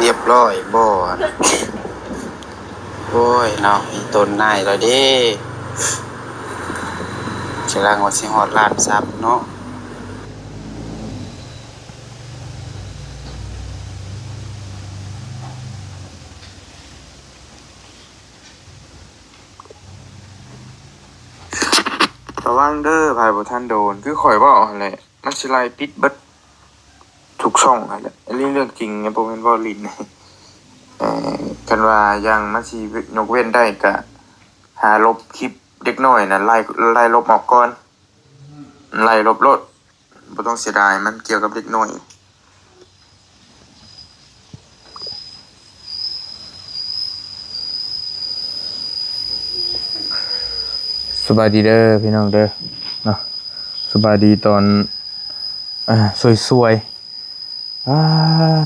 ຮຽບຮ້ອຍບໍ່? ໂອ້ຍເນາະ ມີຕົ້ນນາຍແລ້ວເດ້ ກຳລັງວ່າຊິຮອດລ້ານຊັບເນາະ. ລະວັງເດີ ໃຜບໍ່ທັນໂດນ ຄືຂ້ອຍເວົ້າຫັ້ນແຫຼະ ມັນຊິໄລ່ປິດເບິດທຸກຊ່ອງຫັ້ນແຫຼະ. ອັນນີ້ເລື່ອງຈິງ ບໍ່ແມ່ນເວົ້າຫຼິ້ນ. ເອີ ຄັນວ່າຢ່າງມັນຊິຍົກເວັ້ນໄດ້ ກະຫາລົບຄລິບເດັກນ້ອຍນະ ໄລ່ ໄລ່ລົບອອກກ່ອນ ໄລ່ລົບໂລດ. ບໍ່ຕ້ອງເສຍດາຍ ມັນກ່ຽວກັບເດັກນ້ອຍ. ສະບາຍດີເດີພີ່ນ້ອງເດີເນາະ ສະບາຍດີຕອນ ເອີ ສວຍໆ. ອ້າ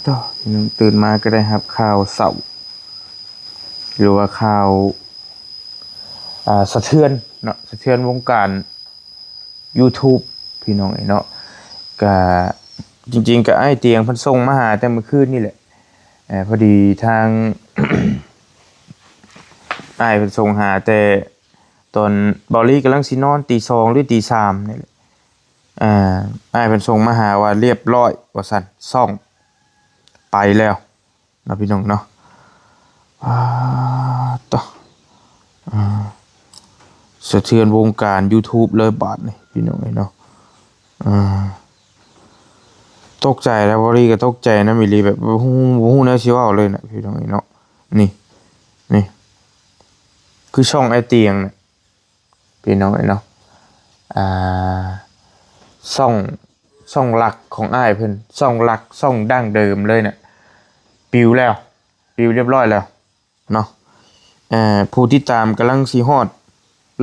ໂທ້ ພີ່ນ້ອງ ຕື່ນມາກໍໄດ້ຮັບຂ່າວເສົ້າ ຫຼືວ່າຂ່າວ ອ່າ ສະເທືອນເນາະ ສະເທືອນວົງການ YouTube ພີ່ນ້ອງເອີຍເນາະ. ກະ ຈິງໆ ກະອ້າຍຕຽງເພິ່ນສົ່ງມາຫາແຕ່ມື້ຄືນນີ້ແຫຼະ. ເອີ ພໍດີທາງ ອ້າຍເພິ່ນສົ່ງຫາແຕ່ຕອນເບົາລີກຳລັງຊິນອນ ຕີສອງ ຫຼື ຕີສາມນີ້ແຫຼະ. ເອີ ອ້າຍເພິ່ນສົ່ງມາຫາວ່າລຽບຮ້ອຍວ່າຊັ້ນ ຊ່ອງໄປແລ້ວ ເນາະພີ່ນ້ອງເນາະ. ອາ ຕະ ອາ ສະເທືອນວົງການ YouTube ເລີຍບາດນີ້ ພີ່ນ້ອງເອີຍເນາະ. ອາ ຕົກໃຈແລ້ວ ເບົາລີກໍຕົກໃຈນຳອີ່ຫຼີ ແບບບໍ່ຮູ້ ບໍ່ຮູ້ແນວຊິເວົ້າເລີຍນະ ພີ່ນ້ອງເອີຍເນາະ. ນີ້ ນີ້ ຄືຊ່ອງອ້າຍຕຽງນະ ພີ່ນ້ອງເອີຍເນາະ. ອາ ຊ່ອງ ຊ່ອງຫຼັກຂອງອ້າຍເພິ່ນ ຊ່ອງຫຼັກ ຊ່ອງດັ້ງເດີມເລີຍນະ ປິວແລ້ວ ປິວລຽບຮ້ອຍແລ້ວເນາະ. ເອີ ຜູ້ຕິດຕາມກຳລັງຊິຮອດ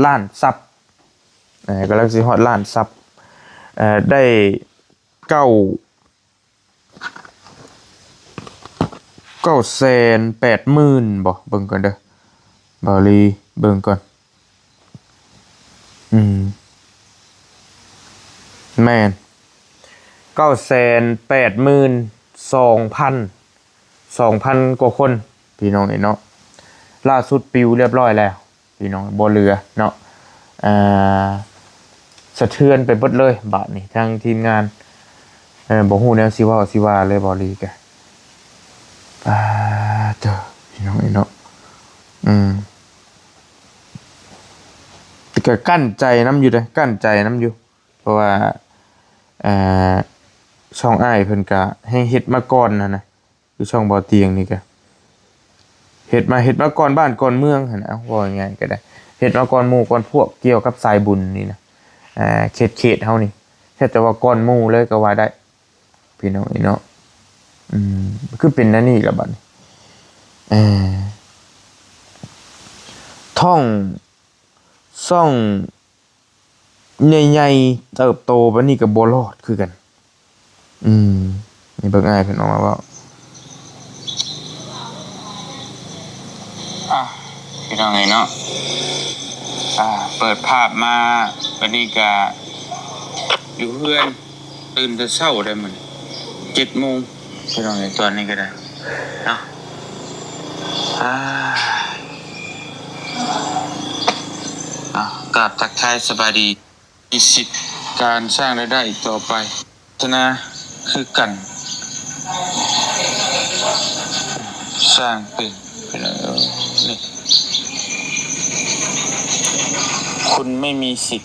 ລ້ານຊັບ ເອີ ກຳລັງຊິຮອດລ້ານຊັບ ເອີ ໄດ້ເກົ້າ ເກົ້າແສນແປດໝື່ນບໍ່? ເບິ່ງກ່ອນເດີ ເບົາລີເບິ່ງກ່ອນ. ອືມ ແມ່ນ ເກົ້າແສນແປດໝື່ນສອງພັນ ສອງພັນກວ່າຄົນ ພີ່ນ້ອງເອີຍເນາະ. ລ່າສຸດປິວລຽບຮ້ອຍແລ້ວ ພີ່ນ້ອງ ບໍ່ເຫຼືອເນາະ. ເອີ ສະເທືອນໄປເບິດເລີຍບາດນີ້ ທາງທີມງານ ເອີ ບໍ່ຮູ້ແນວຊິເວົ້າຊິວ່າເລີຍ ເບົາລີກະ ປາດໂທ້ ພີ່ນ້ອງເອີຍເນາະ. ອືມ ແຕ່ກະກັ້ນໃຈນຳຢູ່ເດ້ ກັ້ນໃຈນຳຢູ່ ເພາະວ່າ ເອີ ຊ່ອງອ້າຍເພິ່ນກະແຮ່ງເຮັດມາກ່ອນຫັ້ນນະ ຄືຊ່ອງເບົາຕຽງນີ້ກະເຮັດມາ ເຮັດມາກ່ອນບ້ານກ່ອນເມືອງຫັ້ນນະ ເວົ້າງ່າຍໆກໍໄດ້ ເຮັດມາກ່ອນໝູ່ກ່ອນພວກກ່ຽວກັບສາຍບຸນນີ້ນະ. ເອີ ເຂດ ເຂດເຮົານີ້ແທບຈະວ່າກ່ອນໝູ່ເລີຍກໍວ່າໄດ້ ພີ່ນ້ອງເອີຍເນາະ. ອືມ ຄືເປັນແນວນີ້ລະບັດນີ້ ເອີ ຊ່ອງ ຊ່ອງໃຫຍ່ໆເຕີບໂຕປານນີ້ກໍບໍ່ລອດຄືກັນ. ອືມ ນີ້ເບິ່ງອ້າຍເພິ່ນອອກມາເວົ້າ. ອ່ະ ພີ່ນ້ອງເອີຍເນາະ ອ່າ ເປີດພາບມາ ບາດນີ້ກະຢູ່ເຮືອນ ຕື່ນແຕ່ເຊົ້າໄດ໋ມື້ນີ້ ເຈັດໂມງ ພີ່ນ້ອງເອີຍ ຕອນນີ້ກໍໄດ້ເນາະ. ອ່າ ເນາະ ກາບທັກທາຍສະບາຍດີ ມີສິດການສ້າງລາຍໄດ້ອີກຕໍ່ໄປ ໂຄສະນາຄືກັນ ສ້າງເປັນ ເປັນ ເອີ ນີ້ ຄຸນໄມ່ມີສິດ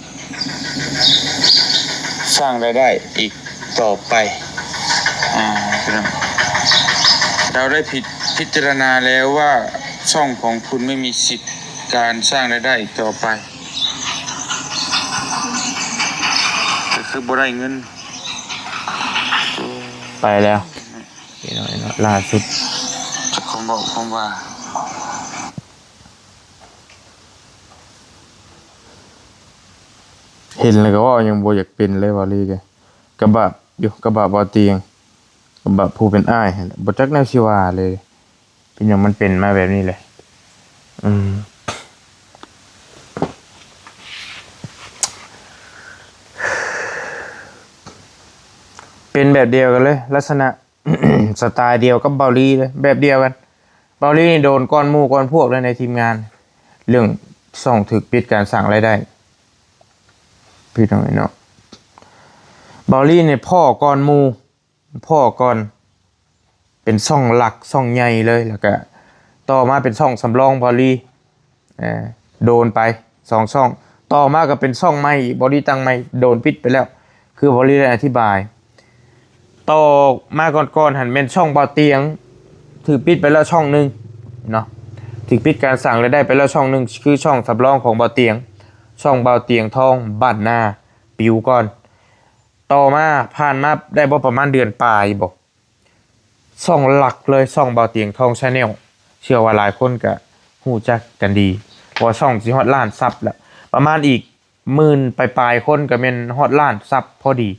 ສ້າງລາຍໄດ້ອີກຕໍ່ໄປ ອ່າ ພີ່ນ້ອງ ເຮົາໄດ້ພິ ພິຈາລະນາແລ້ວວ່າ ຊ່ອງຂອງຄຸນໄມ່ມີສິດການສ້າງລາຍໄດ້ອີກຕໍ່ໄປ. ກໍຄືບໍ່ໄດ້ເງິນ ໄປແລ້ວ ພີ່ນ້ອງເນາະ. ລ່າສຸດ ຈັກຄວາມເວົ້າຄວາມວ່າ ເຫັນແລ້ວກໍເວົ້າຍັງບໍ່ຢາກເປັນເລີຍ ເວົ້າລີກະ ກະບາບຢູ່ ກະບາບເວົ້າຕຽງ ກະບາບຜູ້ເປັນອ້າຍຫັ້ນແຫຼະ ບໍ່ຈັກແນວຊິວ່າເລີຍ. ເປັນຫຍັງມັນເປັນມາແບບນີ້ແຫຼະ. ອືມ ເປັນແບບດຽວກັນເລີຍ ລັກສະນະ ສະຕາຍດຽວກັບເບົາລີເລີຍ ແບບດຽວກັນ. ເບົາລີນີ້ໂດນກ່ອນໝູ່ກ່ອນພວກເລີຍໃນທີມງານ ເລື່ອງຊ່ອງຖືກປິດການສ້າງລາຍໄດ້ ພີ່ນ້ອງເນາະ. ເບົາລີນີ້ພໍ້ກ່ອນໝູ່ ພໍ້ກ່ອນ ເປັນຊ່ອງຫຼັກ ຊ່ອງໃຫຍ່ເລີຍ ແລ້ວກະຕໍ່ມາເປັນຊ່ອງສຳລອງເບົາລີ ເອີ ໂດນໄປສອງຊ່ອງ ຕໍ່ມາກໍເປັນຊ່ອງໃໝ່ອີກ ເບົາລີຕັ້ງໃໝ່ ໂດນປິດໄປແລ້ວ ຄືເບົາລີໄດ້ອະທິບາຍ. ຕໍ່ມາກ່ອນໆຫັ້ນແມ່ນຊ່ອງເບົາຕຽງ ຖືກປິດໄປແລ້ວຊ່ອງໜຶ່ງເນາະ ຖືກປິດການສ້າງລາຍໄດ້ໄປແລ້ວຊ່ອງໜຶ່ງ ຄືຊ່ອງສຳລອງຂອງເບົາຕຽງ ຊ່ອງເບົາຕຽງທອງບ້ານນາ ປິວກ່ອນ. ຕໍ່ມາ ຜ່ານມາໄດ້ບໍ່ປະມານເດືອນປາຍບໍ ຊ່ອງຫຼັກເລີຍ ຊ່ອງເບົາຕຽງທອງ Channel ເຊື່ອວ່າຫຼາຍຄົນກະຮູ້ຈັກກັນດີ ເພາະວ່າຊ່ອງຊິຮອດລ້ານຊັບແລ້ວ ປະມານອີກໝື່ນປາຍໆຄົນກໍແມ່ນຮອດລ້ານຊັບພໍດີ.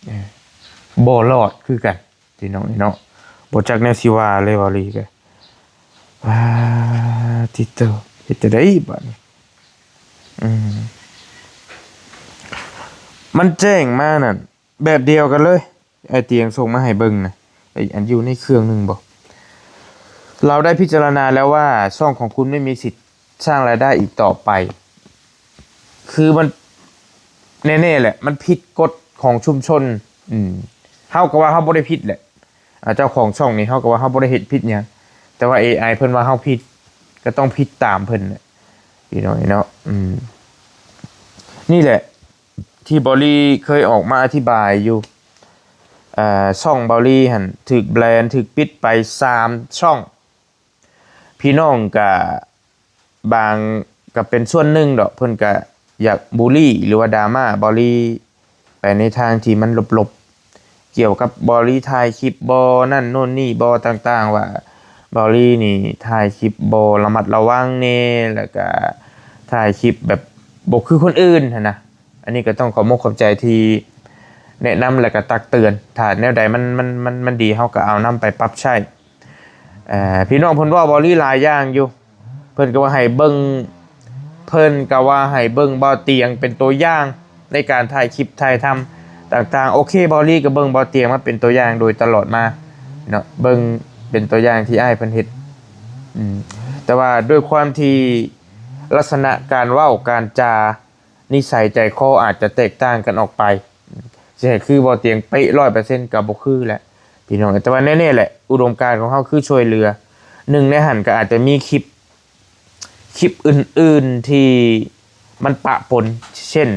ເອີ ບໍ່ລອດຄືກັນພີ່ນ້ອງເນາະ ບໍ່ຈັກແນວຊິວ່າເລີຍ ເບົາລີກະ ປາດຕິໂຕ ເຮັດຈັ່ງໃດບາດນີ້? ອືມ ມັນແຈ້ງມານັ້ນ ແບບດຽວກັນເລີຍ ອ້າຍຕຽງສົ່ງມາໃຫ້ເບິ່ງນະ ໄອ້ອັນຢູ່ໃນເຄື່ອງໜຶ່ງບໍ ລາວໄດ້ພິຈາລະນາແລ້ວວ່າ ຊ່ອງຂອງຄຸນໄມ່ມີສິດສ້າງລາຍໄດ້ອີກຕໍ່ໄປ. ຄືມັນແນ່ໆແຫຼະ ມັນຜິດກົດຂອງຊຸມຊົນ. ອືມ ເຮົາກໍວ່າເຮົາບໍ່ໄດ້ຜິດແຫຼະ ອ່າ ເຈົ້າຂອງຊ່ອງນີ້ ເຮົາກໍວ່າເຮົາບໍ່ໄດ້ເຮັດຜິດຫຍັງ ແຕ່ວ່າເອໄອເພິ່ນວ່າເຮົາຜິດ ກໍຕ້ອງຜິດຕາມເພິ່ນແຫຼະ ພີ່ນ້ອງເນາະ. ອືມ ນີ້ແຫຼະ ທີ່ເບົາລີເຄີຍອອກມາອະທິບາຍຢູ່ ເອີ ຊ່ອງເບົາລີຫັ້ນຖືກແບນ ຖືກປິດໄປສາມຊ່ອງ. ພີ່ນ້ອງກະ ບາງ ກະເປັນສ່ວນໜຶ່ງດອກ ເພິ່ນກະຢາກບູລີ ຫຼືວ່າດຣາມາເບົາລີໄປໃນທາງທີ່ມັນລົບໆ ກ່ຽວກັບເບົາລີຖ່າຍຄລິບບໍ່ນັ້ນໂນ່ນນີ້ບໍ່ຕ່າງໆ ວ່າເບົາລີນີ້ຖ່າຍຄລິບບໍ່ລະມັດລະວັງແດ່ ແລ້ວກະຖ່າຍຄລິບແບບບໍ່ຄືຄົນອື່ນຫັ້ນນະ. ອັນນີ້ກໍຕ້ອງຂອບມຸກຂອບໃຈທີ່ແນະນຳ ແລະ ກໍຕັກເຕືອນ. ຖ້າແນວໃດມັນ ມັນ ມັນ ມັນດີ ເຮົາກໍເອົານຳໄປປັບໃຊ້. ເອີ ພີ່ນ້ອງເພິ່ນເວົ້າເບົາລີຫຼາຍຢ່າງຢູ່. ເພິ່ນກໍວ່າໃຫ້ເບິ່ງ ເພິ່ນກໍວ່າໃຫ້ເບິ່ງເບົາຕຽງເປັນຕົວຢ່າງໃນການຖ່າຍຄລິບຖ່າຍທຳຕ່າງໆ. ໂອເຄ ເບົາລີກໍເບິ່ງເບົາຕຽງມາເປັນຕົວຢ່າງໂດຍຕະຫຼອດມາເນາະ. ເບິ່ງເປັນຕົວຢ່າງທີ່ອ້າຍເພິ່ນເຮັດ. ອືມ ແຕ່ວ່າດ້ວຍຄວາມທີ່ລັກສະນະການເວົ້າການຈາ ນິໄສໃຈຄໍອາດຈະແຕກຕ່າງກັນອອກໄປ. ຊິໃຫ້ຄືເບົາຕຽງເປະຮ້ອຍເປີເຊັນກໍບໍ່ຄືແຫຼະ ພີ່ນ້ອງ. ແຕ່ວ່າແນ່ໆແຫຼະ ອຸດົມການຂອງເຮົາຄືຊ່ວຍເຫຼືອ. ໜຶ່ງໃນຫັ້ນກໍອາດຈະມີຄລິບ ຄລິບອື່ນໆທີ່ມັນປະປົນ ເຊັ່ນ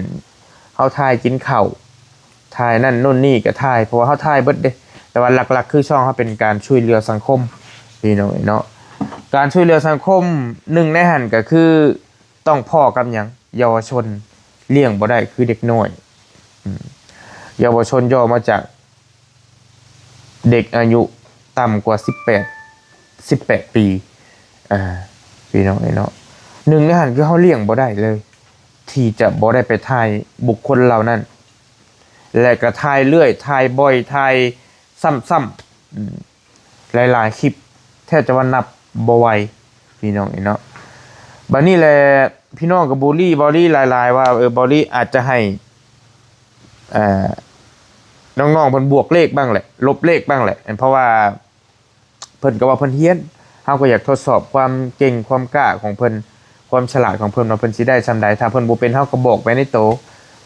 ເຮົາຖ່າຍກິນເຂົ້າ ຖ່າຍນັ້ນໂນ່ນນີ້ກໍຖ່າຍ ເພາະວ່າເຮົາຖ່າຍເບິດເດ້. ແຕ່ວ່າຫຼັກໆຄືຊ່ອງເຮົາເປັນການຊ່ວຍເຫຼືອສັງຄົມ ພີ່ນ້ອງເນາະ. ການຊ່ວຍເຫຼືອສັງຄົມ ໜຶ່ງໃນຫັ້ນກໍຄື ຕ້ອງພໍ້ກັບຫຍັງ? ເຍົາວະຊົນລ້ຽງບໍ່ໄດ້ຄືເດັກນ້ອຍ. ອືມ ເຍົາວະຊົນຫຍໍ້ມາຈາກເດັກອາຍຸຕ່ຳກວ່າສິບແປດ ສິບແປດປີ ອ່າ ພີ່ນ້ອງເອີຍເນາະ. ໜຶ່ງໃນຫັ້ນຄືເຮົາລ້ຽງບໍ່ໄດ້ເລີຍ ທີ່ຈະບໍ່ໄດ້ໄປຖ່າຍບຸກຄົນເຫຼົ່ານັ້ນ ແລະ ກໍຖ່າຍເລື້ອຍ ຖ່າຍບ່ອຍ ຖ່າຍຊ້ຳໆ ອືມ ຫຼາຍໆຄລິບ ແທບຈະວ່ານັບບໍ່ໄຫວ ພີ່ນ້ອງເອີຍເນາະ. ບັດນີ້ແຫຼະ ພີ່ນ້ອງກໍບູລີເບົາລີຫຼາຍໆ ວ່າ ເອີ ເບົາລີອາດຈະໃຫ້ ເອີ ນ້ອງໆເພິ່ນບວກເລກບ້າງແຫຼະ ລົບເລກບ້າງແຫຼະ ເພາະວ່າເພິ່ນກໍວ່າເພິ່ນຮຽນ ເຮົາກໍຢາກທົດສອບຄວາມເກັ່ງຄວາມກ້າຂອງເພິ່ນ ຄວາມສະຫຼາດຂອງເພິ່ນວ່າເພິ່ນຊິໄດ້ສ່ຳໃດ. ຖ້າເພິ່ນບໍ່ເປັນ ເຮົາກໍບອກໄປໃນໂຕ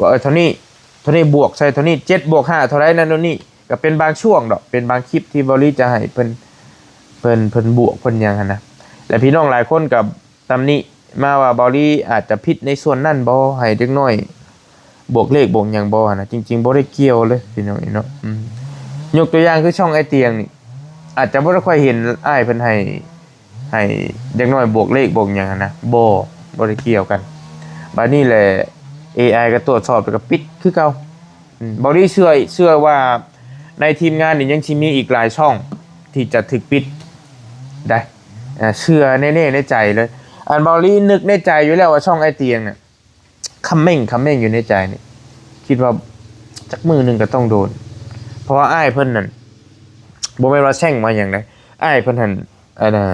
ວ່າ ເອີ ເທົ່ານີ້ ເທົ່ານີ້ບວກໃສ່ເທົ່ານີ້ ເຈັດບວກຫ້າເທົ່າໃດນັ້ນໂນ່ນນີ້ ກໍເປັນບາງຊ່ວງດອກ ເປັນບາງຄລິບທີ່ເບົາລີຈະໃຫ້ເພິ່ນ ເພິ່ນ ເພິ່ນບວກເພິ່ນຫຍັງຫັ້ນນະ. ແລະ ພີ່ນ້ອງຫຼາຍຄົນກໍຕຳໜິມາວ່າເບົາລີອາດຈະຜິດໃນສ່ວນນັ້ນບໍ່ ໃຫ້ເດັກນ້ອຍບວກເລກບວກຫຍັງບໍ່ຫັ້ນນະ. ຈິງໆບໍ່ໄດ້ກ່ຽວເລີຍ ພີ່ນ້ອງເອີຍເນາະ. ອືມ ຍົກຕົວຢ່າງຄືຊ່ອງອ້າຍຕຽງນີ້ ອາດຈະບໍ່ໄດ້ຄ່ອຍເຫັນອ້າຍເພິ່ນໃຫ້ ໃຫ້ເດັກນ້ອຍບວກເລກບວກຫຍັງຫັ້ນນະ ບໍ່ ບໍ່ໄດ້ກ່ຽວກັນ. ບາດນີ້ແຫຼະ ເອໄອກໍຕວດສອບແລ້ວກໍປິດຄືເກົ່າ. ອືມ ເບົາລີເຊື່ອ ເຊື່ອວ່າໃນທີມງານນີ້ຍັງຊິມີອີກຫຼາຍຊ່ອງທີ່ຈະຖືກປິດໄດ໋ ເຊື່ອແນ່ໆໃນໃຈເລີຍ. ອັນເບົາລີນຶກໃນໃຈຢູ່ແລ້ວວ່າຊ່ອງອ້າຍຕຽງນະ ຄຳເມັ້ງ ຄຳເມັ້ງຢູ່ໃນໃຈນີ້ ຄິດວ່າຈັກມື້ໜຶ່ງກໍຕ້ອງໂດນ ເພາະວ່າອ້າຍເພິ່ນນັ້ນ ບໍ່ແມ່ນວ່າແຊ່ງວ່າຫຍັງໃດ ອ້າຍເພິ່ນຫັ້ນ ອັນນ່າ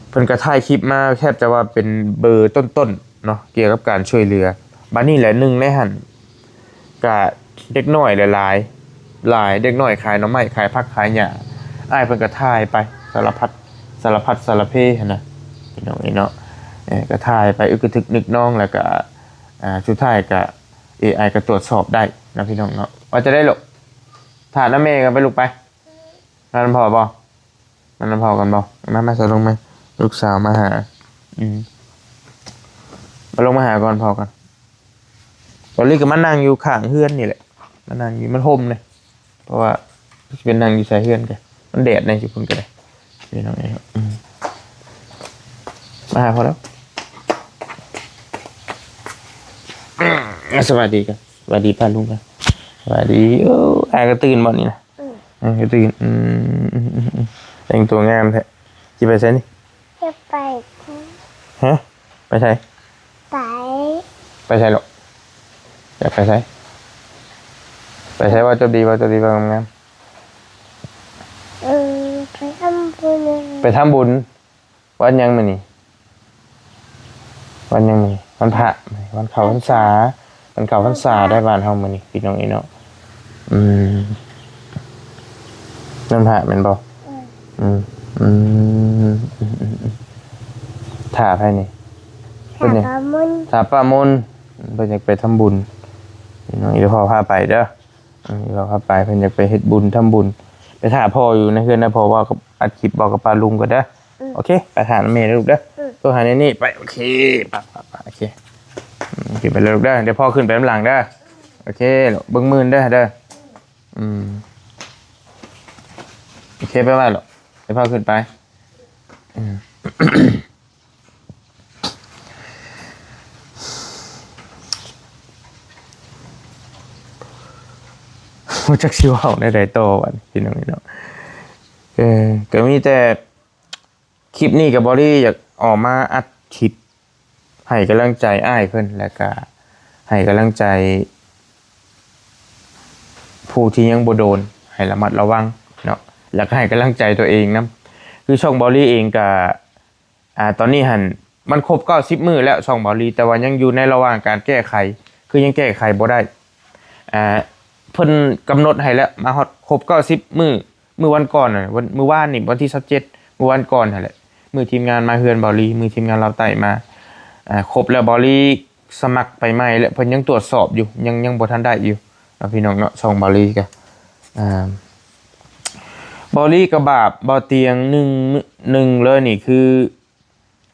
ເພິ່ນກໍຖ່າຍຄລິບມາແທບຈະວ່າເປັນເບີຕົ້ນໆເນາະ ກ່ຽວກັບການຊ່ວຍເຫຼືອ. ບາດນີ້ແຫຼະ ໜຶ່ງໃນຫັ້ນກະເດັກນ້ອຍຫຼາຍ ຫຼາຍ ເດັກນ້ອຍຂາຍໜໍ່ໄມ້ ຂາຍຜັກ ຂາຍຫຍ້າ ອ້າຍເພິ່ນກໍຖ່າຍໄປ ສາລະພັດ ສາລະພັດສາລະເພຫັ້ນນະ ພີ່ນ້ອງເອີຍເນາະ. ເອີ ກໍຖ່າຍໄປ ອຶກກະທຶກນຶກນອງ ແລ້ວກໍ ອ່າ ສຸດທ້າຍກໍ ເອໄອ ກໍຕວດສອບໄດ້ນະ ພີ່ນ້ອງເນາະ. ວ່າຈະໄດ້ລູກ ຖ້ານຳແມ່ກັນໄປລູກ ໄປ ມານຳພໍ່ບໍ່? ມານຳພໍ່ກັນບໍ່? ມາ ມາ ສາວລົງມາ ລູກສາວມາຫາ. ອືມ ມາລົງມາຫາກ່ອນ ພໍ່ກ່ອນ. ບາລີກໍມານັ່ງຢູ່ຂ້າງເຮືອນນີ້ແຫຼະ ມານັ່ງຢູ່ ມັນຮົ່ມເດ້. ເພາະວ່າຊິໄປນັ່ງຢູ່ໃສເຮືອນກະ ມັນແດດໃນຢູ່ພຸ້ນກໍໄດ້ ພີ່ນ້ອງເອີຍ. ອືມ ມາຫາພໍ່ແລ້ວ. ສະບາຍດີກັນ ສະບາຍດີປ້າລຸງກັນ ສະບາຍດີ. ໂອ້ ອ້າຍກໍຕື່ນບໍ່ນີ້ນະ? ອືມ ເອີ ກໍຕື່ນ. ອືມ ອືມ ອືມ ອືມ ແຕ່ງຕົວງາມແທ້. ຊິໄປໃສນີ້? ຈະໄປ ຮະ? ໄປໃສ? ໄປ ໄປໃສລູກ? ຢາກໄປໃສ? ໄປໃສ? ເວົ້າຈົບດີ ເວົ້າຈົບດີ ເວົ້າງາມໆ. ເອີ ໄປທຳບຸນ ໄປທຳບຸນ. ວັນຫຍັງມື້ນີ້? ວັນຫຍັງມື້ນີ້? ວັນພະ ວັນເຂົ້າພັນສາ ວັນເຂົ້າພັນສາໄດ້ບ້ານເຮົາມື້ນີ້ ພີ່ນ້ອງເອີຍເນາະ. ອືມ ວັນພະແມ່ນບໍ່? ອືມ ອືມ ອືມ ອືມ ອືມ ຖ້າໃຜນີ້? ຖ້າປ້າມົນ ຖ້າປ້າມົນ ເພິ່ນຢາກໄປທຳບຸນ ພີ່ນ້ອງ. ອີ່ພໍ່ພາໄປເດີ ອີ່ພໍ່ພາໄປ ເພິ່ນຢາກໄປເຮັດບຸນ ທຳບຸນ. ໄປຖ້າພໍ່ຢູ່ໃນເຮືອນນະ ພໍ່ເວົ້າກັບ ອັດຄລິບເວົ້າກັບປ້າລຸງກ່ອນເດີ. ອືມ ໂອເຄ ໄປຖ້າແມ່ລູກເດີ. ອືມ ໂທຫາແນນີ້ ໄປ. ໂອເຄ ໄປໆໆ ໂອເຄ ອືມ ຂຶ້ນໄປເລີຍລູກເດີ ດຽວພໍ່ຂຶ້ນໄປນຳຫຼັງເດີ. ໂອເຄລູກ ເບິ່ງມື່ນເດີ ເດີ. ອືມ ໂອເຄ ໄປໄວ້ລູກ ດຽວພໍ່ຂຶ້ນໄປ. ອືມ ບໍ່ຈັກຊິເວົ້າແນວໃດຕໍ່ບັດນີ້ ພີ່ນ້ອງເນາະ. ເອີ ກໍມີແຕ່ ຄລິບນີ້ກໍບໍລີຢາກອອກມາອັດຄລິບໃຫ້ກຳລັງໃຈອ້າຍເພິ່ນ ແລ້ວກະໃຫ້ກຳລັງໃຈຜູ້ທີ່ຍັງບໍ່ໂດນ ໃຫ້ລະມັດລະວັງເນາະ ແລ້ວກະໃຫ້ກຳລັງໃຈຕົວເອງນຳ. ຄືຊ່ອງບໍລີເອງກະ ອ່າ ຕອນນີ້ຫັ້ນມັນຄົບເກົ້າສິບມື້ແລ້ວຊ່ອງບໍລີ ແຕ່ວ່າຍັງຢູ່ໃນລະຫວ່າງການແກ້ໄຂ ຄືຍັງແກ້ໄຂບໍ່ໄດ້. ອ່າ ເພິ່ນກຳນົດໃຫ້ແລ້ວ ມາຮອດຄົບເກົ້າສິບມື້ ມື້ວັນກ່ອນນະ ວັນ ມື້ວານນີ້ ວັນທີຊາວເຈັດ ມື້ວານກ່ອນຫັ້ນແຫຼະ ມື້ທີມງານມາເຮືອນເບົາລີ ມື້ທີມງານລາວໃຕ້ມາ ອ່າ ຄົບແລ້ວ ເບົາລີສະໝັກໄປໃໝ່ ແລະ ເພິ່ນຍັງຕວດສອບຢູ່ ຍັງ ຍັງບໍ່ທັນໄດ້ຢູ່ເນາະ ພີ່ນ້ອງເນາະ. ຊ່ອງເບົາລີກະ ອ່າ ເບົາລີກະບາບ ເບົາຕຽງ ໜຶ່ງ ໜຶ່ງເລີຍນີ້ຄື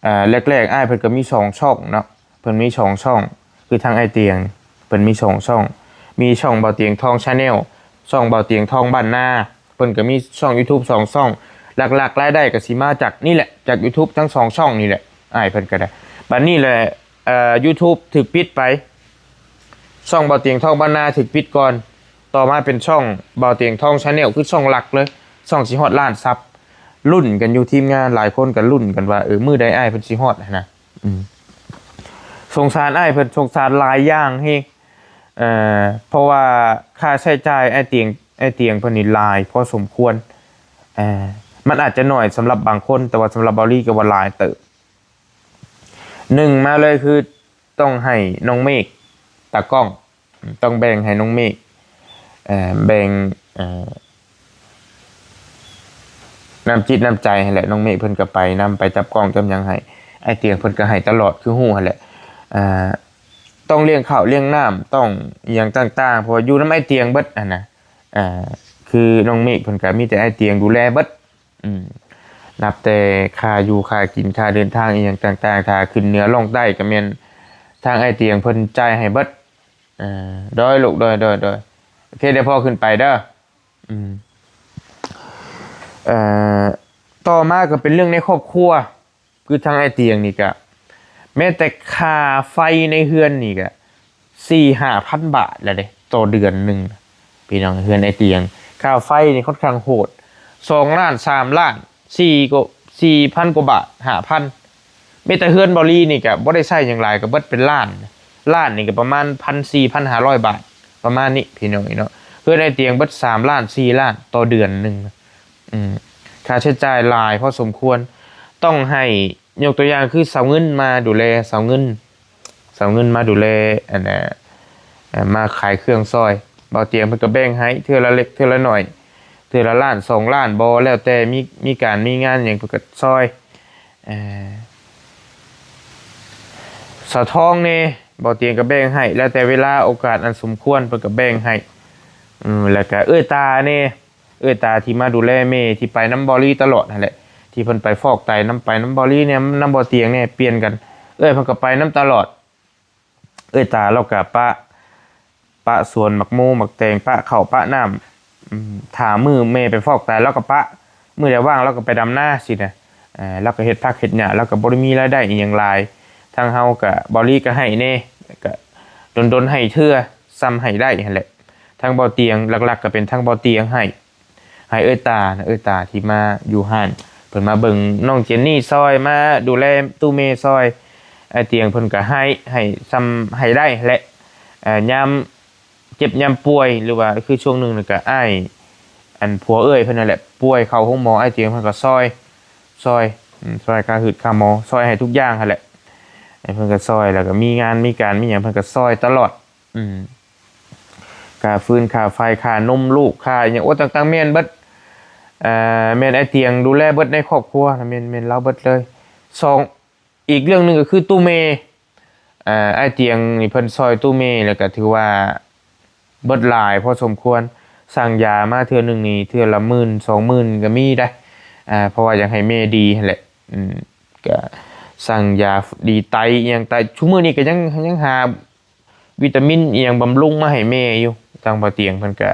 ອ່າ ແລກໆ ອ້າຍເພິ່ນກໍມີສອງຊ່ອງເນາະ ເພິ່ນມີສອງຊ່ອງ ຄືທາງອ້າຍຕຽງ ເພິ່ນມີສອງຊ່ອງ ມີຊ່ອງເບົາຕຽງທອງ Channel ຊ່ອງເບົາຕຽງທອງບ້ານນາ ເພິ່ນກໍມີຊ່ອງ YouTube ສອງຊ່ອງ. ຫຼັກໆ ລາຍໄດ້ກໍຊິມາຈາກນີ້ແຫຼະ ຈາກ YouTube ທັງສອງຊ່ອງນີ້ແຫຼະ ອ້າຍເພິ່ນກໍໄດ້. ບັດນີ້ແຫຼະ ເອີ YouTube ຖືກປິດໄປ ຊ່ອງເບົາຕຽງທອງບ້ານນາຖືກປິດກ່ອນ ຕໍ່ມາເປັນຊ່ອງເບົາຕຽງທອງ Channel ຄືຊ່ອງຫຼັກເລີຍ ຊ່ອງຊິຮອດລ້ານຊັບ. ລຸ້ນກັນຢູ່ ທີມງານຫຼາຍຄົນກໍລຸ້ນກັນວ່າ ເອີ ມື້ໃດອ້າຍເພິ່ນຊິຮອດຫັ້ນນະ. ອືມ ສົງສານອ້າຍເພິ່ນ ສົງສານຫຼາຍຢ່າງເຮງ ເອີ ເພາະວ່າຄ່າໃຊ້ຈ່າຍອ້າຍຕຽງ ອ້າຍຕຽງເພິ່ນນີ້ຫຼາຍພໍສົມຄວນ. ເອີ ມັນອາດຈະໜ້ອຍສຳລັບບາງຄົນ ແຕ່ວ່າສຳລັບເບົາລີກໍວ່າຫຼາຍເຕີບ. ໜຶ່ງມາເລີຍຄື ຕ້ອງໃຫ້ນ້ອງເມກຕາກ້ອງ ຕ້ອງແບ່ງໃຫ້ນ້ອງເມກ ເອີ ແບ່ງ ເອີ ນ້ຳຈິດນ້ຳໃຈຫັ້ນແຫຼະ. ນ້ອງເມກເພິ່ນກໍໄປນຳ ໄປຈັບກ້ອງຈັບຫຍັງໃຫ້ ອ້າຍຕຽງເພິ່ນກໍໃຫ້ຕະຫຼອດຄືຮູ້ຫັ້ນແຫຼະ. ເອີ ຕ້ອງລ້ຽງເຂົ້າລ້ຽງນ້ຳ ຕ້ອງອີ່ຫຍັງຕ່າງໆ ເພາະວ່າຢູ່ນຳອ້າຍຕຽງເບິດຫັ້ນນະ. ເອີ ຄືນ້ອງເມກເພິ່ນກໍມີແຕ່ອ້າຍຕຽງດູແລເບິດ. ອືມ ນັບແຕ່ຄ່າຢູ່ຄ່າກິນ ຄ່າເດີນທາງອີ່ຫຍັງຕ່າງໆ ຖ້າຂຶ້ນເໜືອລ່ອງໃຕ້ກໍແມ່ນທາງອ້າຍຕຽງເພິ່ນຈ່າຍໃຫ້ເບິດ. ເອີ ໂດຍລູກ ໂດຍ ໂດຍ ໂດຍ ໂອເຄ ດຽວພໍ່ຂຶ້ນໄປເດີ. ອືມ ເອີ ຕໍ່ມາກໍເປັນເລື່ອງໃນຄອບຄົວ ຄືທາງອ້າຍຕຽງນີ້ກະ ແມ້ແຕ່ຄ່າໄຟໃນເຮືອນນີ້ກະ ສີ່ຫ້າພັນບາດແລ້ວເດ້ ຕໍ່ເດືອນໜຶ່ງ ພີ່ນ້ອງ. ເຮືອນອ້າຍຕຽງ ຄ່າໄຟນີ້ຄ່ອນຂ້າງໂຫດ ສອງລ້ານ ສາມລ້ານ ສີ່ກໍ ສີ່ພັນກວ່າບາດ ຫ້າພັນ. ມີແຕ່ເຮືອນເບົາລີນີ້ກະບໍ່ໄດ້ໃຊ້ຫຍັງຫຼາຍ ກະເບິດເປັນລ້ານ ລ້ານນີ້ກະປະມານພັນສີ່ ພັນຫ້າຮ້ອຍບາດ ປະມານນີ້ ພີ່ນ້ອງເນາະ. ເຮືອນອ້າຍຕຽງເບິດສາມລ້ານ ສີ່ລ້ານ ຕໍ່ເດືອນໜຶ່ງ. ອືມ ຄ່າໃຊ້ຈ່າຍຫຼາຍພໍສົມຄວນ ຕ້ອງໃຫ້ ຍົກຕົວຢ່າງຄືສາວເງິນມາດູແລ ສາວເງິນ ສາວເງິນມາດູແລ ອັນນ່າ ເອີ ມາຂາຍເຄື່ອງຊ່ອຍ ເບົາຕຽງເພິ່ນກໍແບ່ງໃຫ້ເທື່ອລະເລັກເທື່ອລະໜ້ອຍ ເທື່ອລະລ້ານສອງລ້ານບໍ່ ແລ້ວແຕ່ມີ ມີການມີງານຫຍັງເພິ່ນກໍຊ່ອຍ. ເອີ ສາວທອງແດ່ ເບົາຕຽງກໍແບ່ງໃຫ້ ແລ້ວແຕ່ເວລາໂອກາດອັນສົມຄວນເພິ່ນກໍແບ່ງໃຫ້. ອືມ ແລ້ວກໍເອື້ອຍຕາແດ່ ເອື້ອຍຕາທີ່ມາດູແລແມ່ ທີ່ໄປນຳເບົາລີຕະຫຼອດຫັ້ນແຫຼະ ທີ່ເພິ່ນໄປຟອກໄຕນຳ ໄປນຳເບົາລີແດ່ ນຳເບົາຕຽງແດ່ ປ່ຽນກັນ ເອື້ອຍເພິ່ນກໍໄປນຳຕະຫຼອດ. ເອື້ອຍຕາລາວກໍປະ ປະສວນໝາກໂມໝາກແຕງ ປະເຂົ້າປະນ້ຳ ອືມ ຖ້າມື້ແມ່ໄປຟອກໄຕລາວກໍປະ ມື້ໃດວ່າງລາວກໍໄປດຳນາຊີ້ນະ. ເອີ ລາວກໍເຮັດຜັກເຮັດຫຍ້າ ລາວກໍບໍ່ໄດ້ມີລາຍໄດ້ອີ່ຫຍັງຫຼາຍ ທາງເຮົາກໍ ເບົາລີກໍໃຫ້ແດ່ ກໍດົນໆໃຫ້ເທື່ອ ສ່ຳໃຫ້ໄດ້ຫັ້ນແຫຼະ. ທາງເບົາຕຽງ ຫຼັກໆກໍເປັນທາງເບົາຕຽງໃຫ້ ໃຫ້ເອື້ອຍຕານະ ເອື້ອຍຕາທີ່ມາຢູ່ຮ້ານ ເພິ່ນມາເບິ່ງນ້ອງເຈນນີ້ຊ່ອຍ ມາດູແລຕູ້ແມ່ຊ່ອຍ ອ້າຍຕຽງເພິ່ນກໍໃຫ້ ໃຫ້ສ່ຳໃຫ້ໄດ້ແຫຼະ. ເອີ ຍາມເຈັບຍາມປ່ວຍ ຫຼືວ່າຄືຊ່ວງໜຶ່ງນີ້ກໍອ້າຍ ອັນຜົວເອື້ອຍເພິ່ນນັ້ນແຫຼະ ປ່ວຍເຂົ້າໂຮງໝໍ ອ້າຍຕຽງເພິ່ນກໍຊ່ອຍ ຊ່ອຍ ອືມ ຊ່ອຍຄ່າຮືດຄ່າໝໍ ຊ່ອຍໃຫ້ທຸກຢ່າງຫັ້ນແຫຼະ. ເພິ່ນກໍຊ່ອຍ ແລ້ວກໍມີງານມີການມີຫຍັງເພິ່ນກໍຊ່ອຍຕະຫຼອດ. ອືມ ຄ່າຟືນ ຄ່າໄຟ ຄ່ານົມລູກ ຄ່າຫຍັງ ໂອ້ ຕ່າງໆ ແມ່ນເບິດ. ເອີ ແມ່ນອ້າຍຕຽງດູແລເບິດໃນຄອບຄົວນະ ແມ່ນ ແມ່ນລາວເບິດເລີຍ. ສອງ ອີກເລື່ອງໜຶ່ງກໍຄືຕູ້ແມ່ ເອີ ອ້າຍຕຽງນີ້ເພິ່ນຊ່ອຍຕູ້ແມ່ ແລ້ວກໍຖືວ່າເບິດຫຼາຍພໍສົມຄວນ. ສັ່ງຢາມາເທື່ອໜຶ່ງນີ້ ເທື່ອລະໝື່ນ ສອງໝື່ນກໍມີໄດ໋ ເພາະວ່າຢາກໃຫ້ແມ່ດີຫັ້ນແຫຼະ. ອືມ ກໍສັ່ງຢາດີໄຕອີ່ຫຍັງ ໄຕ ຊຸມື້ນີ້ກໍຍັງ ຍັງຫາ ວິຕາມິນອີ່ຫຍັງບຳລຸງມາໃຫ້ແມ່ຢູ່. ທາງເບົາຕຽງເພິ່ນກະ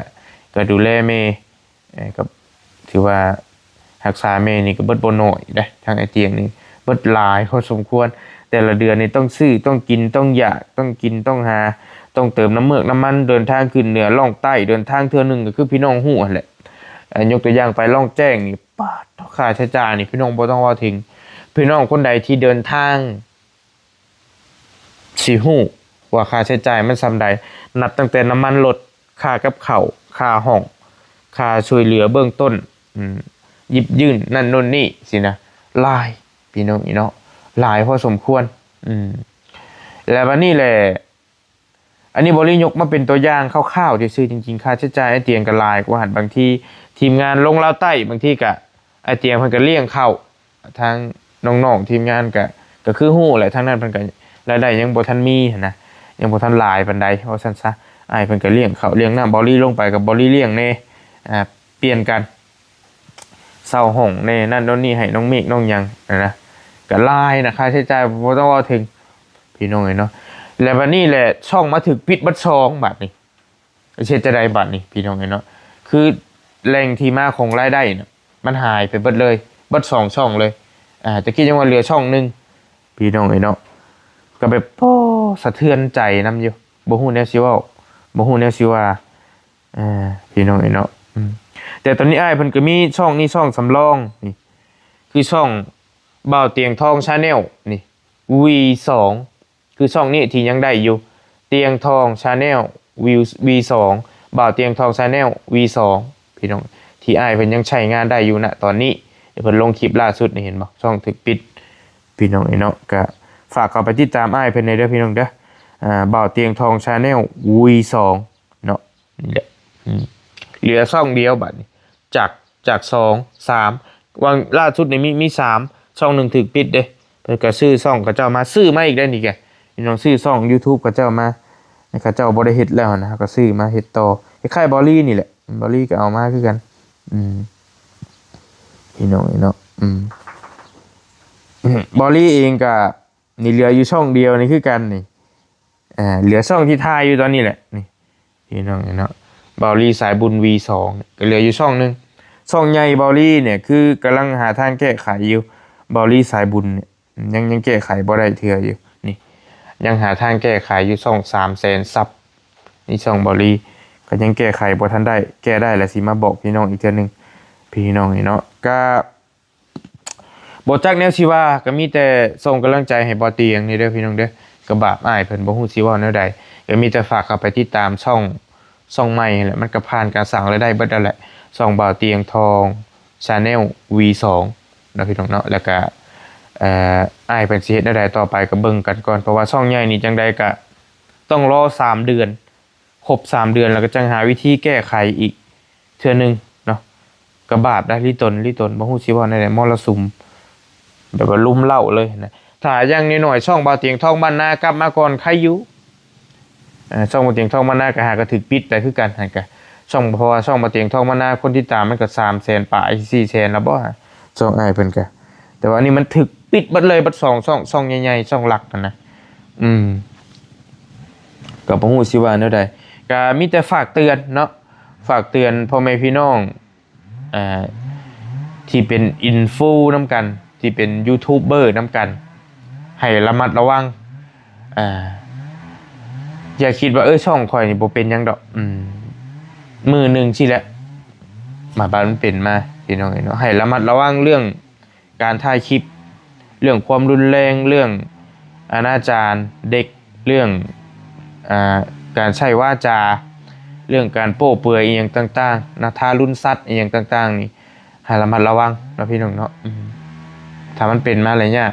ກະດູແລແມ່ ເອີ ກໍຖືວ່າຮັກສາແມ່ນີ້ກໍເບິດບໍ່ໜ້ອຍເດ້. ທາງອ້າຍຕຽງນີ້ເບິດຫຼາຍພໍສົມຄວນ. ແຕ່ລະເດືອນນີ້ຕ້ອງຊື້ ຕ້ອງກິນ ຕ້ອງຢາກ ຕ້ອງກິນ ຕ້ອງຫາ ຕ້ອງເຕີມນ້ຳເມືອກນ້ຳມັນ ເດີນທາງຂຶ້ນເໜືອລ່ອງໃຕ້ ເດີນທາງເທື່ອໜຶ່ງກໍຄືພີ່ນ້ອງຮູ້ຫັ້ນແຫຼະ. ເອີ ຍົກຕົວຢ່າງໄປລ່ອງແຈ້ງນີ້ ປາດ ຄ່າໃຊ້ຈ່າຍນີ້ ພີ່ນ້ອງບໍ່ຕ້ອງເວົ້າເຖິງ. ພີ່ນ້ອງຄົນໃດທີ່ເດີນທາງ ຊິຮູ້ວ່າຄ່າໃຊ້ຈ່າຍມັນສ່ຳໃດ, ນັບຕັ້ງແຕ່ນ້ຳມັນລົດ, ຄ່າກັບເຂົ້າ, ຄ່າຫ້ອງ, ຄ່າຊ່ວຍເຫຼືອເບື້ອງຕົ້ນ, ອືມ, ຢິບຍື່ນນັ້ນໂນ່ນນີ້ຊີ້ນະ, ຫຼາຍ ພີ່ນ້ອງເອີຍເນາະ, ຫຼາຍພໍສົມຄວນ. ອືມ ແລ້ວບັດນີ້ແຫຼະ ອັນນີ້ບໍລິຍົກມາເປັນຕົວຢ່າງຄ່າວໆຊື່ໆ, ຈິງໆ ຄ່າໃຊ້ຈ່າຍອ້າຍຕຽງກໍຫຼາຍກວ່າຫັ້ນ. ບາງທີທີມງານລົງລາວໃຕ້, ບາງທີກໍອ້າຍຕຽງເພິ່ນກໍລ້ຽງເຂົ້າ, ທາງນ້ອງໆທີມງານກໍ ກໍຄືຮູ້ແຫຼະ, ທາງນັ້ນເພິ່ນກໍລາຍໄດ້ຍັງບໍ່ທັນມີຫັ້ນນະ, ຍັງບໍ່ທັນຫຼາຍປານໃດ ເວົ້າຊັ້ນຊະ. ອ້າຍເພິ່ນກໍລ້ຽງເຂົ້າລ້ຽງນ້ຳ, ບໍລິລົງໄປກໍບໍລິລ້ຽງແດ່, ອ່າ ປ່ຽນກັນ ເຊົ່າຫ້ອງແດ່ ນັ້ນໂນ່ນນີ້ ໃຫ້ນ້ອງເມກນ້ອງຫຍັງຫັ້ນນະ, ກໍຫຼາຍນະ, ຄ່າໃຊ້ຈ່າຍບໍ່ຕ້ອງເວົ້າເຖິງ ພີ່ນ້ອງເອີຍເນາະ. ແລ້ວບັດນີ້ແຫຼະ ຊ່ອງມາຖືກປິດເບິດຊ່ອງ ບາດນີ້ຊິເຮັດຈັ່ງໃດບາດນີ້ ພີ່ນ້ອງເອີຍເນາະ? ຄືແຫຼ່ງທີ່ມາຂອງລາຍໄດ້ນະ ມັນຫາຍໄປເບິດເລີຍ, ເບິດສອງຊ່ອງເລີຍ. ອ່າ ຕະກີ້ຍັງວ່າເຫຼືອຊ່ອງໜຶ່ງ ພີ່ນ້ອງເອີຍເນາະ, ກໍແບບ ໂອ້ ສະເທືອນໃຈນຳຢູ່, ບໍ່ຮູ້ແນວຊິເວົ້າ, ບໍ່ຮູ້ແນວຊິວ່າ. ອ່າ ພີ່ນ້ອງເອີຍເນາະ, ອືມ ແຕ່ຕອນນີ້ອ້າຍເພິ່ນກໍມີຊ່ອງນີ້ ຊ່ອງສຳລອງນີ້ ຄືຊ່ອງບ່າວຕຽງທອງ Channel ນີ້ V ສອງ, ຄືຊ່ອງນີ້ທີ່ຍັງໄດ້ຢູ່ ຕຽງທອງ Channel ວີ ວີສອງ, ບ່າວຕຽງທອງ Channel ວີສອງ ພີ່ນ້ອງ, ທີ່ອ້າຍເພິ່ນຍັງໃຊ້ງານໄດ້ຢູ່ນະຕອນນີ້. ເພິ່ນລົງຄລິບລ່າສຸດນີ້ ເຫັນບໍ່? ຊ່ອງຖືກປິດ ພີ່ນ້ອງເອີຍເນາະ. ກະຝາກເຂົ້າໄປຕິດຕາມອ້າຍເພິ່ນແດ່ເດີ ພີ່ນ້ອງເດີ, ອ່າ ບ່າວຕຽງທອງ Channel ວີສອງ ເນາະ. ນີ້ແຫຼະ ອືມ ເຫຼືອຊ່ອງດຽວບາດນີ້ ຈາກ ຈາກສອງ ສາມ ຫວ່າງລ່າສຸດນີ້ມີ ມີສາມ ຊ່ອງໜຶ່ງຖືກປິດເດ້. ເພິ່ນກໍຊື້ຊ່ອງເຂົາເຈົ້າມາ ຊື້ມາອີກໄດ້ນີ້ແກ, ພີ່ນ້ອງ, ຊື້ຊ່ອງ YouTube ເຂົາເຈົ້າມາ, ເຂົາເຈົ້າບໍ່ໄດ້ເຮັດແລ້ວນະ, ເຮົາກໍຊື້ມາເຮັດຕໍ່ ຄ້າຍໆ ບໍລີນີ້ແຫຼະ. ບໍລີກໍເອົາມາຄືກັນ ອືມ ພີ່ນ້ອງເອີຍເນາະ. ອືມ ບໍລີເອງກໍ ນີ້ເຫຼືອຢູ່ຊ່ອງດຽວນີ້ຄືກັນນີ້, ອ່າ ເຫຼືອຊ່ອງທີ່ຖ່າຍຢູ່ຕອນນີ້ແຫຼະ ນີ້ ພີ່ນ້ອງເອີຍເນາະ, ບ່າວລີສາຍບຸນ ວີສອງ ກໍເຫຼືອຢູ່ຊ່ອງໜຶ່ງ. ຊ່ອງໃຫຍ່ບ່າວລີນີ້ ຄືກຳລັງຫາທາງແກ້ໄຂຢູ່, ບ່າວລີສາຍບຸນນີ້ ຍັງ ຍັງແກ້ໄຂບໍ່ໄດ້ເທື່ອຢູ່, ນີ້ ຍັງຫາທາງແກ້ໄຂຢູ່. ຊ່ອງສາມແສນຊັບ ນີ້ ຊ່ອງບ່າວລີ ກໍຍັງແກ້ໄຂບໍ່ທັນໄດ້, ແກ້ໄດ້ແລ້ວຊິມາບອກພີ່ນ້ອງອີກເທື່ອໜຶ່ງ ພີ່ນ້ອງເອີຍເນາະ. ກໍ ບໍ່ຈັກແນວຊິວ່າ, ກໍມີແຕ່ສົ່ງກຳລັງໃຈໃຫ້ບ່າວຕຽງນີ້ເດີພີ່ນ້ອງເດີ. ກໍບາບອ້າຍເພິ່ນ ບໍ່ຮູ້ຊິເວົ້າແນວໃດ, ກໍມີແຕ່ຝາກເຂົ້າໄປຕິດຕາມຊ່ອງ ຊ່ອງໃໝ່ຫັ້ນແຫຼະ, ມັນກໍຜ່ານການສ້າງລາຍໄດ້ເບິດນັ້ນແຫຼະ, ຊ່ອງບ່າວຕຽງທອງ Channel ວີສອງ ເນາະ ພີ່ນ້ອງເນາະ. ແລ້ວກໍ ເອີ ອ້າຍເພິ່ນຊິເຮັດແນວໃດຕໍ່ໄປ ກໍເບິ່ງກັນກ່ອນ, ເພາະວ່າຊ່ອງໃຫຍ່ນີ້ ຈັ່ງໃດກໍຕ້ອງລໍສາມເດືອນ. ໂຄ ຄົບສາມເດືອນ ແລ້ວກໍຈັ່ງຫາວິທີແກ້ໄຂອີກເທື່ອໜຶ່ງເນາະ. ກໍບາບໄດ໋ ລິຕົນ ລິຕົນ ບໍ່ຮູ້ຊິເວົ້າແນວໃດ ມໍລະສຸມ ແບບວ່າລຸມເລົ້າເລີຍນະ. ຖ້າຢ່າງໜ້ອຍໆ ຊ່ອງບ່າວຕຽງທອງບ້ານນາກັບມາກ່ອນ ໄຄຢູ່. ເອີ ຊ່ອງບ່າວຕຽງທອງບ້ານນາກໍຫາກໍຖືກປິດໄດ້ຄືກັນ ຫັ້ນກະ ຊ່ອງ ເພາະວ່າຊ່ອງບ່າວຕຽງທອງບ້ານນາ ຄົນຕິດຕາມມັນກໍສາມແສນປາຍ ສີ່ແສນແລ້ວບໍ່ ຊ່ອງອ້າຍເພິ່ນກະ. ແຕ່ວ່າອັນນີ້ມັນຖືກປິດເບິດເລີຍ ເບິດສອງຊ່ອງ ຊ່ອງໃຫຍ່ໆ ຊ່ອງຫຼັກຫັ້ນນະ. ອືມ ກໍບໍ່ຮູ້ຊິວ່າແນວໃດ ກໍມີແຕ່ຝາກເຕືອນເນາະ ຝາກເຕືອນພໍ່ແມ່ພີ່ນ້ອງ ອ່າ ທີ່ເປັນອິນຟູນຳກັນ ທີ່ເປັນຢູທູບເບີນຳກັນ ໃຫ້ລະມັດລະວັງ. ອ່າ ຢ່າຄິດວ່າ ເອີ ຊ່ອງຂ້ອຍນີ້ບໍ່ເປັນຫຍັງດອກ ອືມ ມື້ໜຶ່ງຊີ້ແຫຼະ ມາບາດມັນເປັນມາ ພີ່ນ້ອງເອີຍເນາະ. ໃຫ້ລະມັດລະວັງເລື່ອງ ການຖ່າຍຄລິບ ເລື່ອງຄວາມຮຸນແຮງ ເລື່ອງອະນາຈານເດັກ ເລື່ອງ ອ່າ ການໃຊ້ວາຈາ ເລື່ອງການໂປ້ເປືອຍອີ່ຫຍັງຕ່າງໆນະ ທາລຸນສັດອີ່ຫຍັງຕ່າງໆນີ້ ໃຫ້ລະມັດລະວັງເນາະ ພີ່ນ້ອງເນາະ. ອືມ ຖ້າມັນເປັນມາແລ້ວຍາກ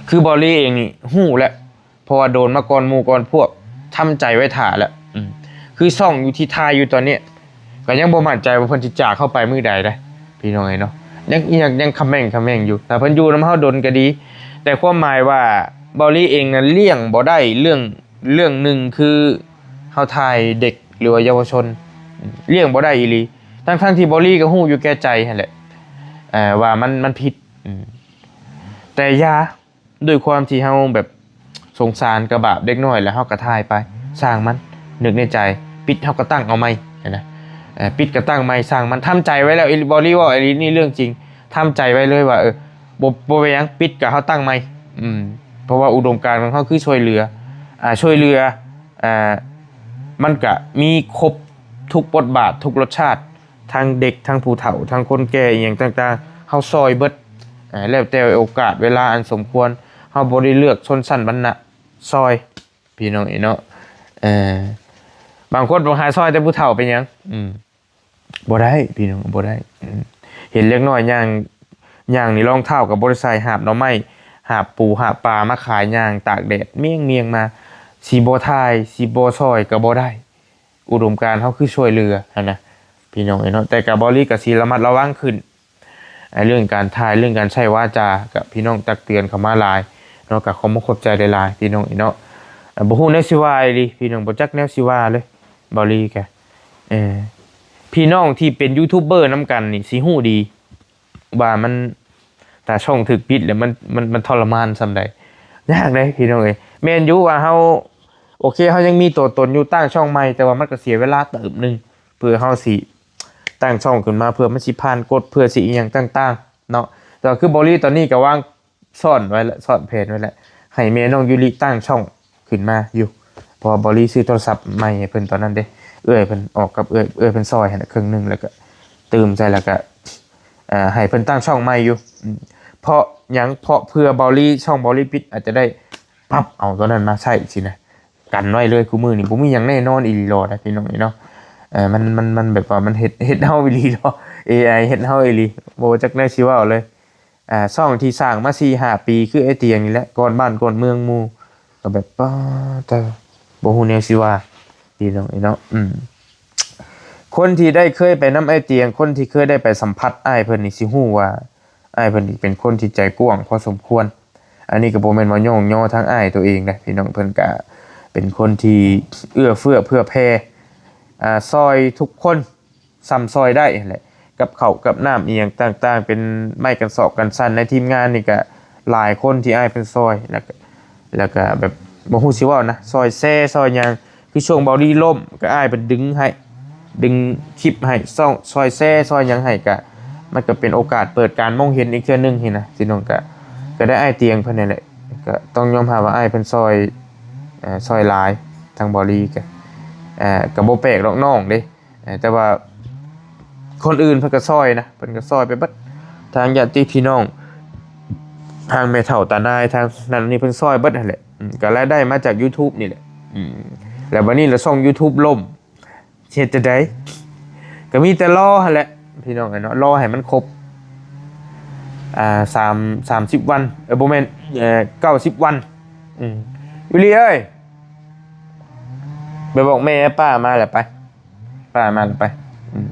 ຄືບອລລີເອງນີ້ຮູ້ແລ້ວ ເພາະວ່າໂດນມາກ່ອນໝູ່ກ່ອນພວກ ທຳໃຈໄວ້ຖ້າແລ້ວ. ອືມ ຄືຊ່ອງຢູ່ທີ່ຖ່າຍຢູ່ຕອນນີ້ ກໍຍັງບໍ່ໝັ້ນໃຈວ່າເພິ່ນຊິຈາກເຮົາໄປມື້ໃດເດ້ ພີ່ນ້ອງເອີຍເນາະ. ຍັງ ຍັງ ຍັງຄະແມ່ງຄະແມ່ງຢູ່ ຖ້າເພິ່ນຢູ່ນຳເຮົາດົນກໍດີ. ແຕ່ຄວາມໝາຍວ່າບອລລີເອງນັ້ນລ້ຽງບໍ່ໄດ້ເລື່ອງ ເລື່ອງໜຶ່ງ ຄືເຮົາຖ່າຍເດັກ ຫຼືວ່າເຍົາວະຊົນ ລ້ຽງບໍ່ໄດ້ອີ່ຫຼີ ທັງໆທີ່ບອລລີກໍຮູ້ຢູ່ແກ່ໃຈຫັ້ນແຫຼະ ເອີ ວ່າມັນ ມັນຜິດ. ອືມ ແຕ່ຢ່າ ດ້ວຍຄວາມທີ່ເຮົາແບບສົງສານກັບບາບເດັກນ້ອຍ ແລ້ວເຮົາກໍຖ່າຍໄປ ຊ່າງມັນ ນຶກໃນໃຈ ປິດເຮົາກໍຕັ້ງເອົາໃໝ່ຫັ້ນນະ. ເອີ ປິດກໍຕັ້ງໃໝ່ ຊ່າງມັນ ທຳໃຈໄວ້ແລ້ວ ອີ່ ບອລລີເວົ້າອີ່ຫຼີ ນີ້ເລື່ອງຈິງ ທຳໃຈໄວ້ເລີຍວ່າ ເອີ ບໍ່ ບໍ່ເປັນຫຍັງ ປິດກໍເຮົາຕັ້ງໃໝ່. ອືມ ເພາະວ່າອຸດົມການຂອງເຮົາຄືຊ່ວຍເຫຼືອ ອ່າ ຊ່ວຍເຫຼືອ ອ່າ ມັນກະມີຄົບທຸກບົດບາດ ທຸກລົດຊາດ ທັງເດັກ ທັງຜູ້ເຖົ້າ ທັງຄົນແກ່ ອີ່ຫຍັງຕ່າງໆ ເຮົາຊ່ອຍເບິດ ເອີ ແລ້ວແຕ່ໂອກາດເວລາອັນສົມຄວນ ເຮົາບໍ່ໄດ້ເລືອກຊົນຊັ້ນວັນນະ ຊ່ອຍ ພີ່ນ້ອງເອີຍເນາະ. ເອີ ບາງຄົນບອກຫາຊ່ອຍແຕ່ຜູ້ເຖົ້າເປັນຫຍັງ? ອືມ ບໍ່ໄດ້ ພີ່ນ້ອງ ບໍ່ໄດ້. ອືມ ເຫັນເດັກນ້ອຍຍ່າງ ຍ່າງນີ້ ລອງເທົ້າກໍບໍ່ໄດ້ໃສ່ ຫາບໜໍ່ໄມ້ ຫາບປູ ຫາບປາມາຂາຍ ຍ່າງຕາກແດດ ມຽງໆມາ ຊິບໍ່ຖ່າຍ ຊິບໍ່ຊ່ອຍກໍບໍ່ໄດ້. ອຸດົມການເຮົາຄືຊ່ວຍເຫຼືອຫັ້ນນະ ພີ່ນ້ອງເອີຍເນາະ. ແຕ່ກະບອລລີກະຊິລະມັດລະວັງຂຶ້ນ ເລື່ອງການຖ່າຍ ເລື່ອງການໃຊ້ວາຈາ ກະພີ່ນ້ອງຕັກເຕືອນເຂົ້າມາຫຼາຍເນາະ ກະຂໍຂອບໃຈຫຼາຍໆ ພີ່ນ້ອງເອີຍເນາະ. ບໍ່ຮູ້ແນວຊິວ່າອີ່ຫຼີ ພີ່ນ້ອງ ບໍ່ຈັກແນວຊິວ່າເລີຍ ບອລລີກະ. ເອີ ພີ່ນ້ອງທີ່ເປັນຢູທູບເບີນຳກັນນີ້ຊິຮູ້ດີ ວ່າມັນ ຖ້າຊ່ອງຖືກປິດແລ້ວ ມັນ ມັນ ມັນທໍລະມານສ່ຳໃດ. ຍາກເດ້ພີ່ນ້ອງເອີຍ. ແມ່ນຢູ່ວ່າເຮົາ ໂອເຄ ເຮົາຍັງມີຕົວຕົນຢູ່ ຕັ້ງຊ່ອງໃໝ່ ແຕ່ວ່າມັນກໍເສຍເວລາເຕີບໜຶ່ງ ເພື່ອເຮົາຊິຕັ້ງຊ່ອງຂຶ້ນມາ ເພື່ອມັນຊິຜ່ານກົດ ເພື່ອຊິອີ່ຫຍັງຕ່າງໆເນາະ. ແຕ່ວ່າຄືບອລລີຕອນນີ້ກໍວາງຊ້ອນໄວ້ແລ້ວ ຊ້ອນແຜນໄວ້ແລ້ວ ໃຫ້ແມ່ນ້ອງຢູລິຕັ້ງຊ່ອງ ຂຶ້ນມາຢູ່ ເພາະວ່າບອລລີຊື້ໂທລະສັບໃໝ່ໃຫ້ເພິ່ນຕອນນັ້ນເດ້ ເອື້ອຍເພິ່ນອອກກັບເອື້ອຍ ເອື້ອຍເພິ່ນຊ່ອຍຫັ້ນນະ ເຄິ່ງໜຶ່ງ ແລ້ວກະຕື່ມໃສ່ ແລ້ວກະ ເອີ ໃຫ້ເພິ່ນຕັ້ງຊ່ອງໃໝ່ຢູ່. ອືມ ເພາະຫຍັງ? ເພາະເພື່ອບອລລີ ຊ່ອງບອລລີປິດ ອາດຈະໄດ້ປັບເອົາໂຕນັ້ນມາໃຊ້ຊີ້ນະ ກັນໄວ້ເລີຍ. ຄູ່ມື້ນີ້ບໍ່ມີຫຍັງແນ່ນອນອີ່ຫຼີຫຼໍ ນະ ພີ່ນ້ອງເອີຍເນາະ. ເອີ ມັນ ມັນ ມັນແບບວ່າມັນເຮັດ ເຮັດເຮົາອີ່ຫຼີຫຼໍ ເອໄອ ເຮັດເຮົາອີ່ຫຼີ ບໍ່ຈັກແນວຊິເວົ້າເລີຍ. ອ່າ ຊ່ອງທີ່ສ້າງມາສີ່ຫ້າປີ ຄືໄອ້ຕຽງນີ້ແຫຼະ ກ່ອນບ້ານກ່ອນເມືອງໝູ່ ກໍແບບ ປາດ ແຕ່ບໍ່ຮູ້ແນວຊິວ່າ ພີ່ນ້ອງເອີຍເນາະ. ອືມ ຄົນທີ່ໄດ້ເຄີຍໄປນຳໄອ້ຕຽງ ຄົນທີ່ເຄີຍໄດ້ໄປສຳຜັດອ້າຍເພິ່ນນີ້ ຊິຮູ້ວ່າອ້າຍເພິ່ນນີ້ເປັນຄົນທີ່ໃຈກວ້າງພໍສົມຄວນ. ອັນນີ້ກໍບໍ່ແມ່ນວ່າຍ້ອງຍໍທາງອ້າຍໂຕເອງນະ ພີ່ນ້ອງ. ເພິ່ນກະເປັນຄົນທີ່ເອື້ອເຟື້ອເຜື່ອແຜ່ ອ່າ ຊ່ອຍທຸກຄົນ ສ່ຳຊ່ອຍໄດ້ຫັ້ນແຫຼະ ກັບເຂົ້າກັບນ້ຳອີ່ຫຍັງຕ່າງໆ ເປັນໄມ້ກັນສອກກັນສັ່ນ. ໃນທີມງານນີ້ກະຫຼາຍຄົນທີ່ອ້າຍເພິ່ນຊ່ອຍ ແລ້ວກະ ແລ້ວກະແບບບໍ່ຮູ້ຊິເວົ້ານະ ຊ່ອຍແຊ ຊ່ອຍຫຍັງ. ຄືຊ່ວງເບົາດີລົ້ມ ກະອ້າຍເພິ່ນດຶງໃຫ້ ດຶງຄລິບໃຫ້ ຊ່ອຍແຊ ຊ່ອຍຫຍັງໃຫ້ ກະ ມັນກະເປັນໂອກາດເປີດການມອງເຫັນອີກເທື່ອໜຶ່ງຫັ້ນນະ ຊິນ້ອງ. ກະ ກະໄດ້ອ້າຍຕຽງເພິ່ນນີ້ແຫຼະ ກະຕ້ອງຍອມຮັບວ່າອ້າຍເພິ່ນຊ່ອຍ ເອີ ຊ່ອຍຫຼາຍ ທາງເບົາດີກະ ເອີ ກະບໍ່ແປກດອກນ້ອງເດ້ ເອີ ແຕ່ວ່າຄົນອື່ນເພິ່ນກໍຊ່ອຍນະ ເພິ່ນກໍຊ່ອຍໄປເບິດ ທາງຍາດຕິພີ່ນ້ອງ ທາງແມ່ເຖົ້າຕານາຍ ທາງນັ້ນນີ້ ເພິ່ນຊ່ອຍເບິດຫັ້ນແຫຼະ. ອືມ ກໍລາຍໄດ້ມາຈາກຢູທູບນີ້ແຫຼະ. ອືມ ແລ້ວບັດນີ້ລະຊ່ອງຢູທູບລົ້ມ ຊິເຮັດຈັ່ງໃດ? ກໍມີແຕ່ລໍຫັ້ນແຫຼະພີ່ນ້ອງເອີຍເນາະ ລໍໃຫ້ມັນຄົບ ອ່າ ສາມ ສາມສິບວັນ ເອີ ບໍ່ແມ່ນ ເອີ ເກົ້າສິບວັນ. ອືມ ອີ່ຫຼີເອີຍ ໄປບອກແມ່ ປ້າມາແລ້ວໄປ ປ້າມາແລ້ວໄປ ອືມ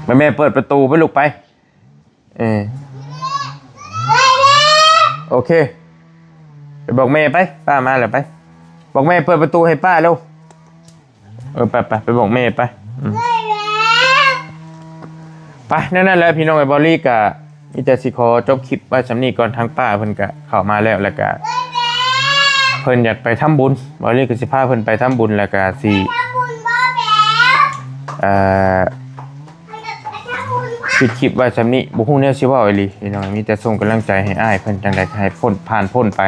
ໄປ ແມ່ເປີດປະຕູໄປລູກໄປ ເອີ ໂອເຄ ໄປບອກແມ່ໄປ ປ້າມາແລ້ວໄປ ບອກແມ່ເປີດປະຕູໃຫ້ປ້າເລັວ ເອີ ໄປໆ ໄປບອກແມ່ໄປ ອືມ ໄປ ແນວນັ້ນແຫຼະພີ່ນ້ອງເອີຍ ເບົາລີກະມີແຕ່ຊິຂໍຈົບຄລິບໄວ້ສ່ຳນີ້ກ່ອນ ທາງປ້າເພິ່ນກະເຂົ້າມາແລ້ວ ແລ້ວກະເພິ່ນຢາກໄປທຳບຸນ ເບົາລີກະຊິພາເພິ່ນໄປທຳບຸນ ແລ້ວກະຊິ ເອີ ປິດຄລິບໄວ້ສ່ຳນີ້ ບໍ່ຮູ້ແນວຊິເວົ້າອີ່ຫຼີພີ່ນ້ອງ ມີແຕ່ສົ່ງກຳລັງໃຈໃຫ້ອ້າຍເພິ່ນ ຈັ່ງໃດກໍໃຫ້ພົ້ນ ຜ່ານພົ້ນໄປ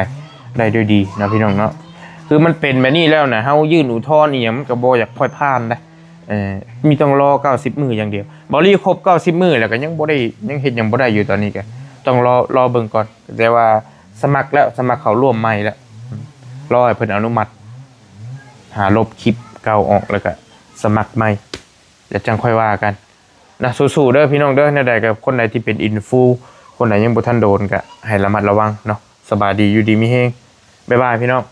ໄດ້ດ້ວຍດີເນາະພີ່ນ້ອງເນາະ ຄືມັນເປັນແບບນີ້ແລ້ວນະ ເຮົາຍື່ນອຸທອນອີ່ຫຍັງ ມັນກໍບໍ່ຢາກຄ່ອຍຜ່ານເດ້ ເອີ ມີຕ້ອງລໍເກົ້າສິບມື້ຢ່າງດຽວ ເບົາລີຄົບເກົ້າສິບມື້ແລ້ວກໍຍັງບໍ່ໄດ້ ຍັງເຮັດຫຍັງບໍ່ໄດ້ຢູ່ ຕອນນີ້ກໍຕ້ອງລໍ ລໍເບິ່ງກ່ອນ ແຕ່ວ່າສະໝັກແລ້ວ ສະໝັກເຂົ້າຮ່ວມໃໝ່ແລ້ວ ລໍໃຫ້ເພິ່ນອະນຸມັດ ຫາລົບຄລິບເກົ່າອອກ ແລ້ວກໍສະໝັກໃໝ່ ແລ້ວຈັ່ງຄ່ອຍວ່າກັນ ນະ ສູ້ໆເດີພີ່ນ້ອງເດີ ແນວໃດກໍຄົນໃດທີ່ເປັນອິນຟູ ຄົນໃດຍັງບໍ່ທັນໂດນກໍໃຫ້ລະມັດລະວັງເນາະ ສະບາຍດີ ຢູ່ດີມີແຮງ ບາຍບາຍພີ່ນ້ອງ.